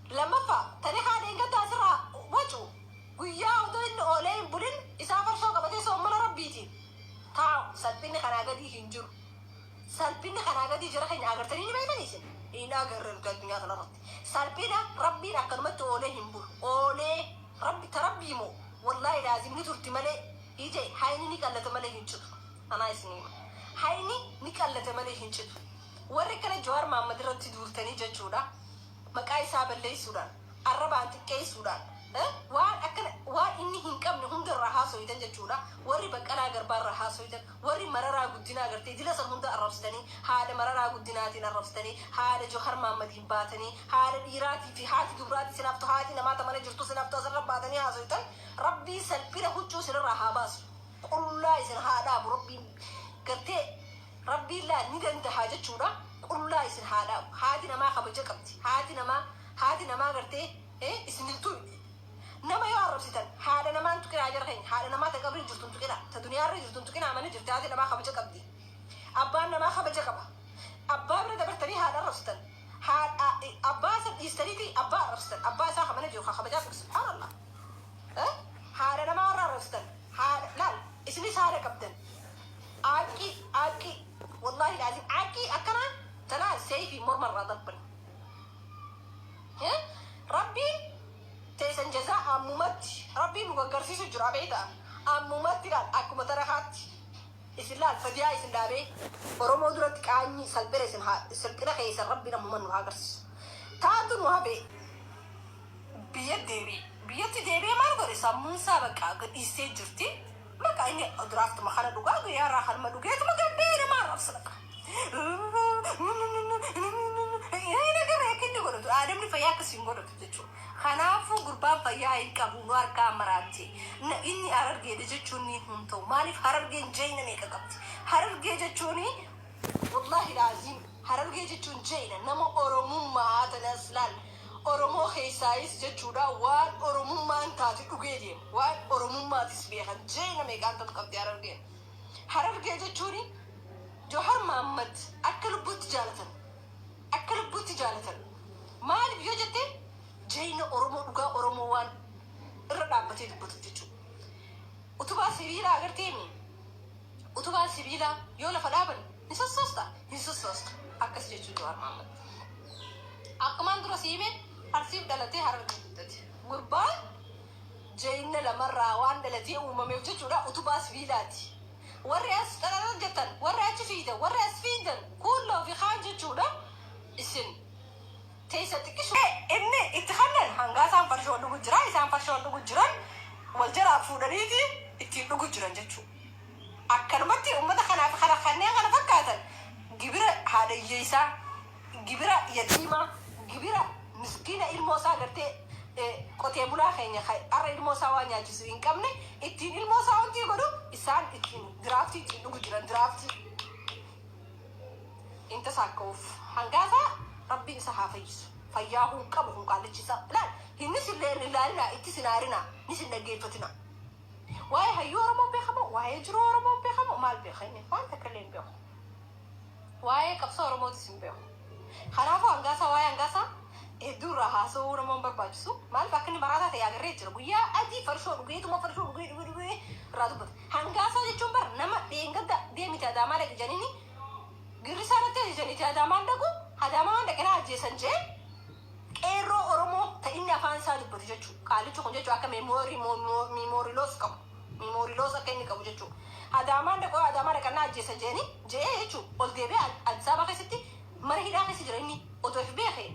Lammaffaa, tarikaa dheengadda asirraa wacu guyyaa odoo inni oolee hin bulin isaa farshoo qabatee soommana Rabbiitiin taa'u. Salphinni kanaa gadii hin jiru. Salphinni kanaa gadii jara keenya agartanii ni beektanii isin? Hin agarre nuti addunyaa tanarratti. Salphina Rabbiin akkanumatti oolee hin bulu. Oolee Rabbi ta Rabbii moo wallaahi laazim ni turti malee ije hayni ni qallata malee hin citu. Anaa isinii hima. Hayni ni qallata malee hin citu. Warri akkana Jawaar Mahaammad irratti duultanii jechuudha. Maqaa isaa balleessuudhaan, arrabaan xiqqeessuudhaan, waan akkana waan inni hin qabne hunda irraa haasoytan jechuudha. Warri Baqqalaa Garbaa irraa haasoytan, warri Mararaa Guddinaa gartee dila san hunda arrabsitanii, haadha Mararaa Guddinaatiin arrabsitanii, haadha Johar Maammadiin baatanii, haadha dhiiraatii fi haati dubraatii sin haftu, haati namaa ta mana jirtu sin haftu asirra baatanii haasoytan, Rabbiin salphina huccuu isinirraa haa baasu. Qullaa isin haa dhaabu Rabbiin gartee. Rabbiin laal ni dandahaa jechuudha qullaa isin haa dhaabu haati namaa kabaja qabdi haati namaa haati namaa gartee isin hin tuyne nama yoo arrabsitan haadha namaa hin tuqinaa jara keenya haadha namaa ta qabrii jirtu hin tuqinaa ta duniyaarra jirtu hin tuqinaa mana jirti haati namaa kabaja qabdi abbaan namaa kabaja qaba abbaa bira dabartanii haadha arrabsitan haadha abbaa san dhiistaniiti abbaa arrabsitan abbaa isaa ka mana jiru ka kabajaa qabu subhaanallah haadha namaa warra arrabsitan haadha laal isinis haadha qabdan Aaqqii aaqqii wallaahi laazim aaqqii akkanaa tanaa seeyfii morma irraa darban. Rabbiin teessan jazaa ammumatti rabbiin nu gaggarsiisu jira beektaa ammumatti laal akkuma tarakaatti isin laal fadiyaa isin dhaabee Oromoo duratti qaanyii salphina isin haa salphina keessan rabbiin ammuman nu haa agarsiisu. Taatu nu hafe biyya deebi'e biyyatti deebi'ee maal godhe sammuun isaa bakka gadhiistee jirti. Baqa inni diraaftuma kana dhugaa guyyaa irraa kanuma dhugeetuma gabbee nama arrabsa baqa. Hin agarre akka inni godhatu aadamni fayyaa akkas hin godhatu jechuudha. Kanaafuu gurbaan fayyaa hin qabu nu harkaa maraatte. Inni harargeedha jechuun ni hin ta'u. Maaliif harargeen jayna meeqa qabdi? Harargee jechuun Wallahi laaziim harargee jechuun jeyna nama oromummaa tanas laal oromoo keessaayis jechuudha waan oromummaan taate dhugee deema waan oromummaatis beekan jeyna meeqaan tatu qabdi harargeen harargee jechuun johar maammad akka lubbuutti jaalatan akka lubbuutti jaalatan maaliif yoo jette jeyna oromoo dhugaa oromoo waan irra dhaabbatee dubbatu jechuudha utubaa sibiilaa agarteemi Utubaan sibiilaa yoo lafa dhaaban ni sossoosta? Hin sossoostu. Akkas jechuun Jawaar Mahaammad. Akkumaan dura si hime Arsiif dhalatee Harargee guddate. Gurbaan jeyna lamarraa waan dhalatee uumameef jechuudha utubaa sibiilaati. Warri as xararar jettan, warri achi fiiydan, warri as fiiydan kuulloo fi kaan jechuudha isin teessa xiqqishu. Inni itti kannan hangaa isaan farshoo dhugu jira, isaan farshoo dhugu jiran wal jalaa fuudhaniiti ittiin dhugu jiran jechuudha. Akkanumatti ummata kanaa fi kana kanneen kana fakkaatan gibira haadha hiyyeessaa, gibira yatiimaa, gibira miskiina ilmoo isaa gartee qotee bulaa keenya ka har'a ilmoo isaa waan nyaachisu hin qabne ittiin ilmoo isaa wanti godhu isaan ittiin diraaftii ittiin dhugu jiran diraaftii. Inta saakka'uuf hangaasaa rabbiin isa haa fayyisu. Fayyaa hun qabu kun qaallichi isaa. Laal hinnis illee hin ilaalinaa ittis hin aarinaa nis hin dhaggeeffatinaa. Waa'ee hayyuu Oromoo beeka moo waa'ee jiruu Oromoo beeka moo maal beeka inni waan takka illee hin beeku. Waa'ee qabsoo Oromootis hin beeku. Kanaafuu hangaasaa waa'ee hangaasaa hedduu irraa haasa'uu nama hin barbaachisu. Maaliif akka inni maraataa ta'e agarree jira. Guyyaa adii farshoo dhugeetuma farshoo dhugee dhugee dhugee irraa dubbata. Hangaasaa jechuun bar nama dheengadda deemite Adaamaa dhaqi jedhanii girrisaa irratti ajajaniiti Adaamaan dhaqu Adaamaa waan dhaqe na ajjeesan jee Qeerroo Oromoo ta inni afaan isaa dubbatu jechuu. Qaalichi kun jechuu akka memory memory loss qabu. Memory loss akka inni qabu jechuu. Adaamaan dhaqoo Adaamaa dhaqan na ajjeesan jeeni je'ee jechuu. Ol deebi'ee Addis Ababa keessatti mana hidhaa keessa jira inni. Otoo if beeke